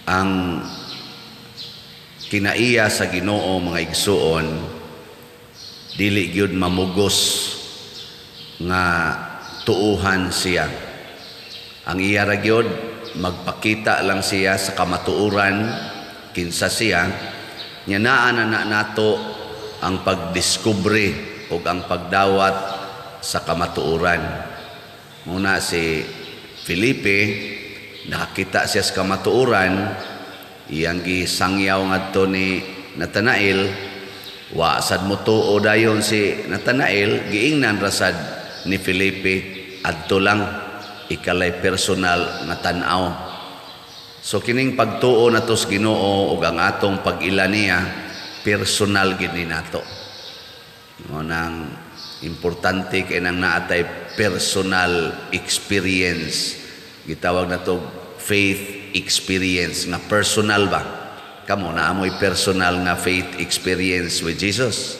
Ang kinaiya sa Ginoo, mga igsuon, dili gyud mamugos nga tuuhan siya. Ang iya ra gyud, magpakita lang siya sa kamatuoran kinsa siya nya naa na na nato ang pagdiskubre ug ang pagdawat sa kamatuoran. Muna si Felipe, nakakita siya sa kamatuoran, iyang gisangyaw ngadto ni Natanael. Wa sad mo tuo dayon si Natanael, giingnan ra sad ni Felipe, adto lang ikalay personal nga tan-aw. So kining pagtuo nato sa Ginoo ug ang atong pag-ila niya, personal gid ni nato. Mo nang importante kay nang naatay personal experience, gitawag nato faith experience nga personal ba. Kamo, naa moy personal nga faith experience with Jesus?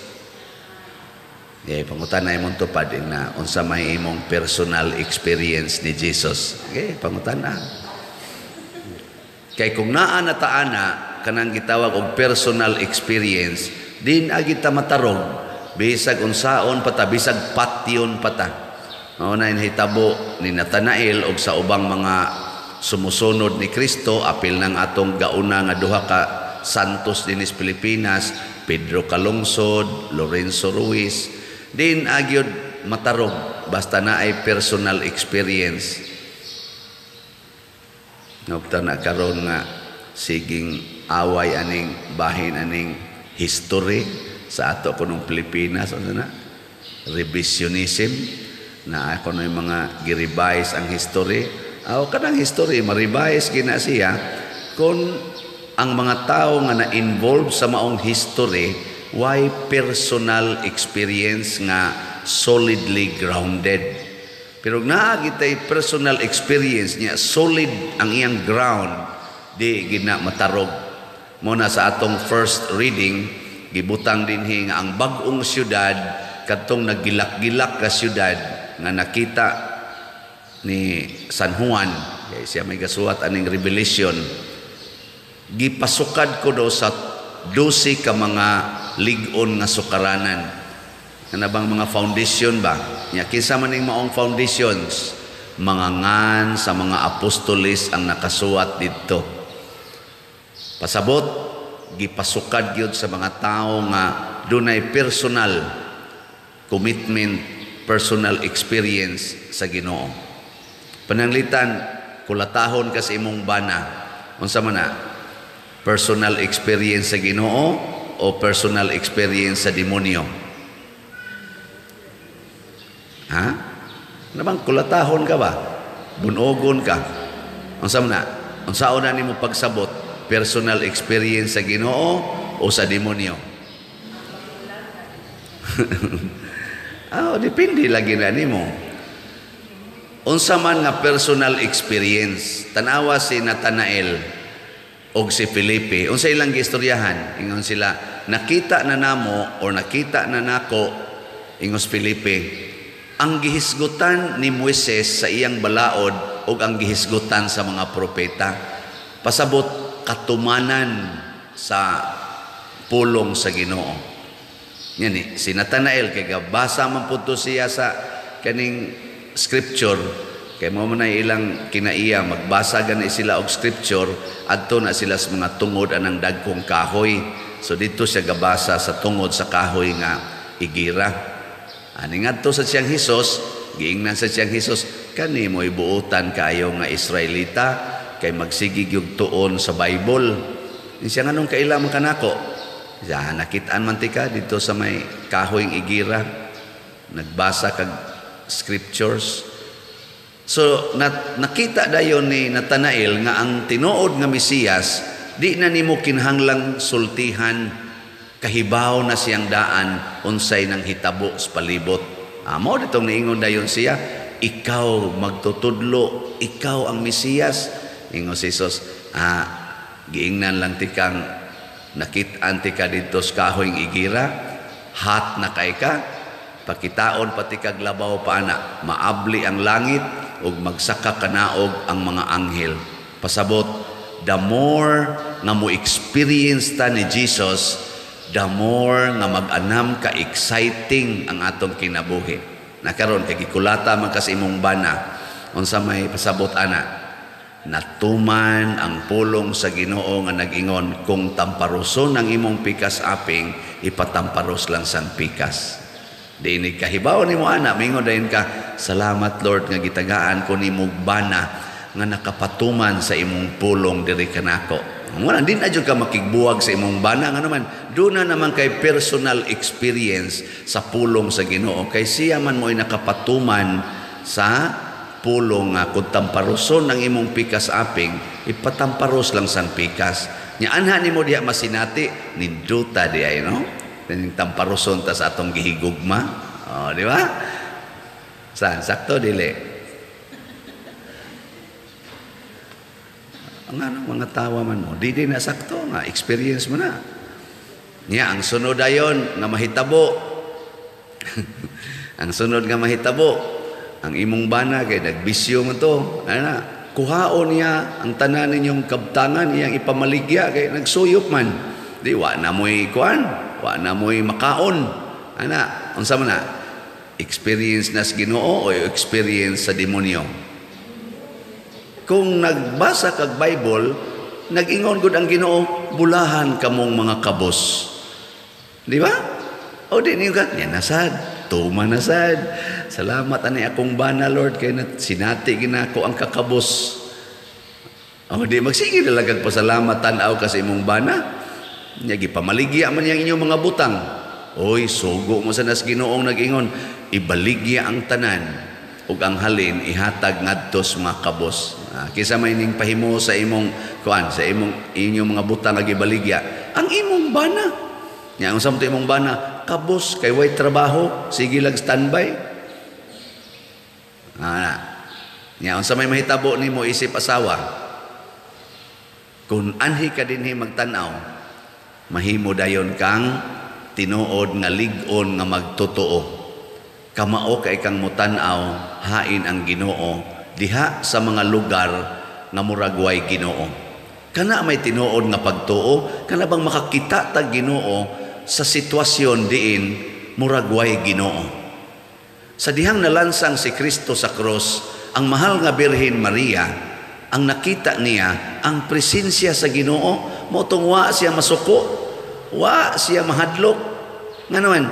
Eh, pangutan na imong tupad na unsa may imong personal experience ni Jesus. Okay, pangutan na. Kay kung naa na ta ana kanang gitawag og personal experience, din agi ta matarog bisag unsaon pa ta, bisag patyon pa ta. Mao na hitabo ni Natanael og sa ubang mga sumusunod ni Kristo, apil ng atong gauna nga duha ka santos dinis Pilipinas, Pedro Calungsod, Lorenzo Ruiz, din agyod matarog basta na ay personal experience. Nobta na karon nga siging away aning bahin aning history sa ato kunong Pilipinas, ano na revisionism na ako na yung mga gi-revise ang history. Aw, kanang history ma-revise gina siya kung ang mga tao nga na-involved sa maong history way personal experience nga solidly grounded. Pero naa gitay personal experience niya, solid ang iyang ground, di gina matarog. Mo na sa atong first reading, gibutang dinhi nga ang bag-ong syudad, kadtong naggilak-gilak ka syudad nga nakita ni San Juan, kay siya may gasuwat aning Revelation, gipasukad ko do sa 12 ka mga lig-on nga sukaranan. Kana bang mga foundation ba? Nya kinsa man ning maong foundations? Mga ngan sa mga apostoles ang nakasuwat didto. Pasabot, gipasukad gyud sa mga tao nga dunay personal commitment, personal experience sa Ginoo. Pananglitan, kulatahon ka sa imong bana. Unsa man na? Personal experience sa Ginoo o personal experience sa demonyo? Ha? Ano bang kulatahon ka ba? Bunogon ka. Unsa man na? Unsaon na nimo pagsabot? Personal experience sa Ginoo o sa demonyo? Ah, depende lagi na nimo. Unsa man nga personal experience, tanawa si Natanael og si Felipe, unsa ilang giistoryahan? Ingon sila, "Nakita na namo or nakita na nako," ingos Felipe, "ang gihisgutan ni Moises sa iyang balaod ug ang gihisgutan sa mga propeta." Pasabot, katumanan sa pulong sa Ginoo. Yan ni si Natanael, kay gabasa man pud to siya sa kaning scripture, kay mo man ay ilang kinaiya, magbasa gani sila og scripture adto na sila sa mga tungod anang dagkong kahoy. So dito siya gabasa sa tungod sa kahoy nga igira. Ani ngadto sa siyang Hesus, giingnan sa siyang Hesus, "Kani mo'y buotan kaayo nga Israelita kay magsige gyud tuon sa Bible." Siya, "Nganong kaila man kanako?" Siya, "Nakitaan man tika dito sa may kahoy igira, nagbasa kag scriptures." So nakita dayon ni Natanael nga ang tinuod nga Mesiyas, di na nimo kinahanglang sultihan, kahibaw na siyang daan unsay nang hitabo sa palibot. Amo ditong niingon dayon siya, "Ikaw magtutudlo, ikaw ang Mesiyas." Ingon si Jesus, "Giingnan lang tikang nakit-an tika didto sa kahoyng igira, hat na kay ka, pakitaon pati kag labaw pa ana, maabli ang langit ug magsaka kanaog ang mga anghel." Pasabot, the more nga mo experience ta ni Jesus, the more nga mag-anam ka exciting ang atong kinabuhi. Na karon kay gikulata man ka sa imong bana, unsa may pasabot ana? Natuman ang pulong sa Ginoo nga nag-ingon, kung tamparuson ang imong pikas aping, ipatamparos lang sang pikas. Di ni kahibaw nimo ana, mingon dayon ka, "Salamat Lord nga gitagaan ko nimo bana nga nakapatuman sa imong pulong diri kanako." Wala din na jud ka makigbuwag sa imong bana, nga naman duna naman kay personal experience sa pulong sa Ginoo, kay siya man mo'y nakapatuman sa pulong nga kung tamparuson ang imong pikas aping, ipatamparos lang sang pikas. Nya anha nimo diha masinati, ninduta di ay, no? Ning tamparuson ta sa atong gihigugma. Oh, di ba? Saan sakto dili? Ang ano, mga tawa man mo, di na sakto nga experience mo na. Nya ang sunod ayon nga mahitabo. Ang sunod nga mahitabo, ang imong bana kay nagbisyo man to. Ana, kuhaon niya ang tanan ninyong kabtangan, iyang ipamaligya kay nagsuyop man. Di wa na mo'y kuan, wa na mo'y makaon. Ana, unsa man na? Experience na sa Ginoo o experience sa demonyo? Kung nagbasa kag Bible, nag-ingon gud ang Ginoo, "Bulahan kamong mga kabos." Di ba? O di niyo ka, yan nasad. Tuma na sad. Salamat ani akong bana, Lord, kay sinati ginako ang kakabos. O di magsige na lang kag pasalamat, tan-aw ka sa imong bana. Nya gipamaligya man yang inyong mga butang. Oy, sugo mo sa nas Ginoong nag-ingon, ibaligya ang tanan ug ang halin ihatag ngadto sa mga kabos. Kinsa may ning pahimo sa imong kuan, sa imong inyong mga butang nga gibaligya? Ang imong bana. Nya ang samto imong bana, kabos kay way trabaho, sige lang standby. Nya unsa may mahitabo nimo isip asawa? Kung anhi ka dinhi magtan-aw, mahimo dayon kang tinuod nga lig-on nga magtotoo. Kamao kay kang mutan-aw, hain ang Ginoo diha sa mga lugar nga murag way Ginoo. Kana may tinuod nga pagtuo, kana bang makakita tag Ginoo sa sitwasyon diin murag way Ginoo. Sa dihang nalansang si Kristo sa krus, ang mahal nga Birhen Maria, ang nakita niya ang presensya sa Ginoo, mao tong wa siya masuko, wa siya mahadlok. Ngano man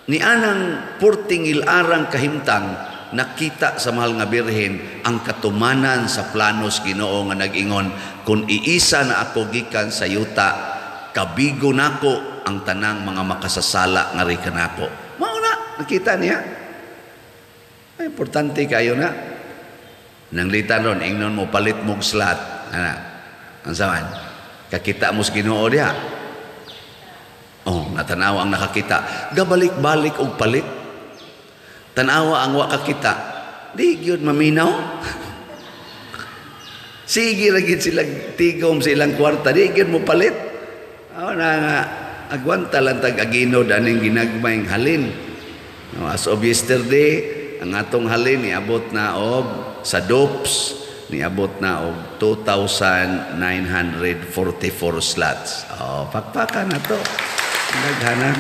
ni anang purting ilarang kahimtang, nakita sa mahal nga Birhen ang katumanan sa planos Ginoo nga nag-ingon, "Kung iisa na ako gikan sa yuta, kabigo nako ang tanang mga makasasala nga ri kanako." Mao na nakita niya. Ay, importante kayo na. Nanglitan ron, ingnon mo palit mog slot. Ana, ang saman, kakita mo sa Ginoo diha. Oh, natanawa ang nakakita. Gabalik-balik og palit. Tanawa ang wa kakita. Di gyud maminaw. Sige ra gyud sila tigom sa ilang kwarta, di gyud mo palit. Oh, na nga agwanta lang tag aginod aning ginagmayng halin. No, as of yesterday, ang atong halin niabot na og sa DOPS niabot na og 2,944 slots. Oh, pakpakan na to. Daghana.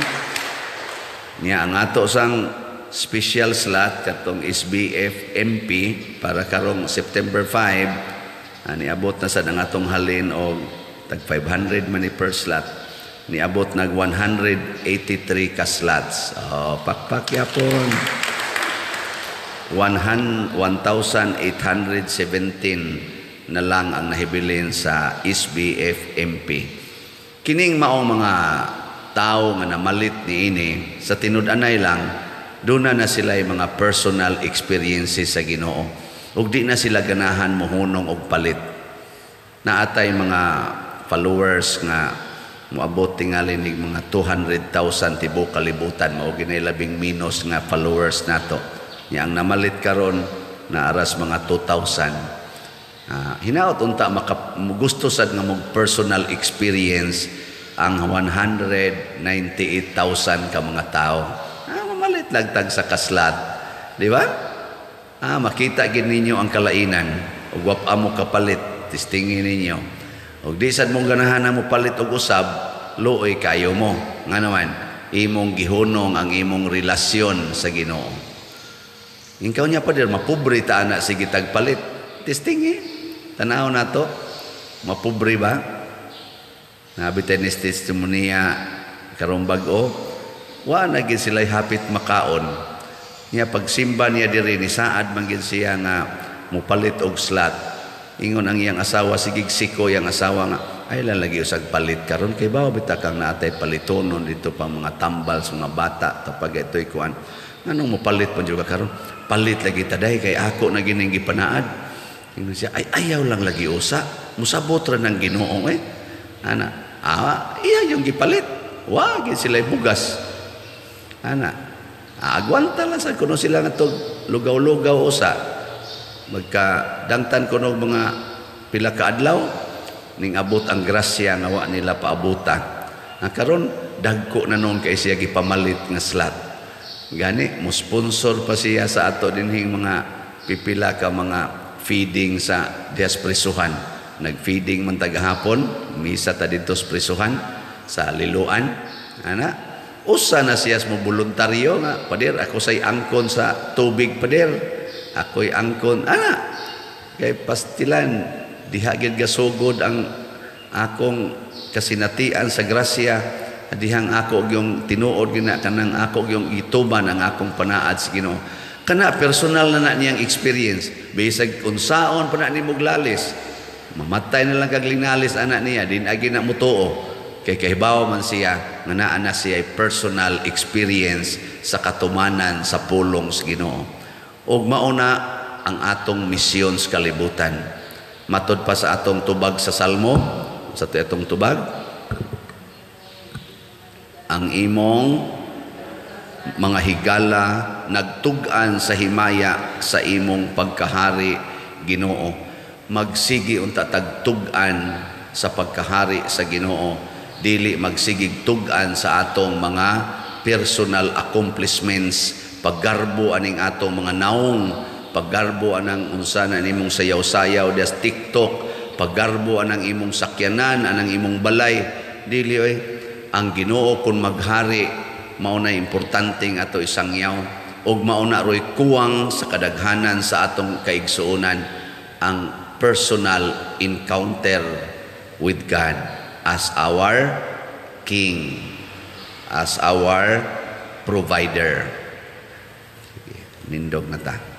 Niya ang ato sang special slot katong SBF MP para karong September 5, niabot na sad ang atong halin og tag 500 man ni per slot. Niabot nag 183 ka slots. Oh, pakpak yapon. 1,817 na lang ang nahibilin sa SBF MP. Kining maong mga tao nga namalit niini, sa tinud-anay lang, doon na sila mga personal experiences sa Ginoo. Ug di na sila ganahan mohunong og palit. Naatay mga followers nga moabot tingali nig mga 200,000 tibuok kalibutan, mao gini labing minus nga followers nato. Nya ang namalit karon na aras mga 2,000. Hinaot unta maka gusto sad nga mog personal experience ang 198,000 ka mga tao. Mamalit lagtag sa kaslat, di ba? Makita gid ninyo ang kalainan ug wa pa mo kapalit. Testingin ninyo. Og di sad mo ganahan na mo palit og usab, luoy kayo mo. Nga naman, imong gihunong ang imong relasyon sa Ginoo. Ikaw niya, pader, mapobre ta ana, sige tagpalit. Testingi. Tanaw na to. Mapobre ba? Nabi tayo ni testimonya karong bag-o. Wa na gid sila hapit makaon. Niya pagsimba niya diri, ni saad man gid siya nga mupalit og slot. Ingon ang iyang asawa, sigig siko iyang asawa nga ay lang lagi usag palit karon kay bawo bita kang naatay palitonon dito pang mga tambal sa mga bata tapag ito'y kuan, nganong mopalit pa jud ka karon? Palit lagi taday kay ako na gining gipanaad. Ingon siya, ay, ayaw lang lagi usa, musabot ra ng Ginoo eh. Ana, ah, iya yung gipalit. Wa gid sila bugas. Ana, agwanta lang sa kuno sila nga lugaw-lugaw usa. Magka dangtan kuno mga pila ka adlaw ning abot ang grasya nga wa nila paabuta. Na karon dagko na noon kay siya gipamalit nga slot. Gani mo sponsor pa siya sa ato dinhing mga pipila ka mga feeding sa dias prisuhan. Nag-feeding man tagahapon, misa ta didto sa prisuhan sa Liloan. Ana, usa na siya mo voluntaryo nga, "Pader, ako say angkon sa tubig, pader. Ako'y angkon." Ana, kay pastilan diha gid gasugod ang akong kasinatian sa grasya, dihang ako yung tinuod gina kanang ako yung gituban ang akong panaad sa Ginoo. Kana personal na na niyang experience. Bisag unsaon pa na nimo lalis, mamatay na lang kag linalis ana niya, din agi na mutuo kay kahibaw man siya nga naa na siya personal experience sa katumanan sa pulong sa Ginoo. Ug mauna ang atong misyon sa kalibutan. Matod pa sa atong tubag sa Salmo, sa atong tubag, ang imong mga higala nagtug-an sa himaya sa imong pagkahari, Ginoo. Magsigi unta tagtug-an sa pagkahari sa Ginoo, dili magsigig tug-an sa atong mga personal accomplishments, paggarbo aning atong mga naong, paggarbo anang unsa na nimong sayaw-sayaw des TikTok, paggarbo anang imong sakyanan, anang imong balay. Dili oy. Ang Ginoo kun maghari, mao na importante ato isangyaw, ug mao na roy kuwang sa kadaghanan sa atong kaigsuonan, ang personal encounter with God as our King, as our provider. Sige, nindog na ta.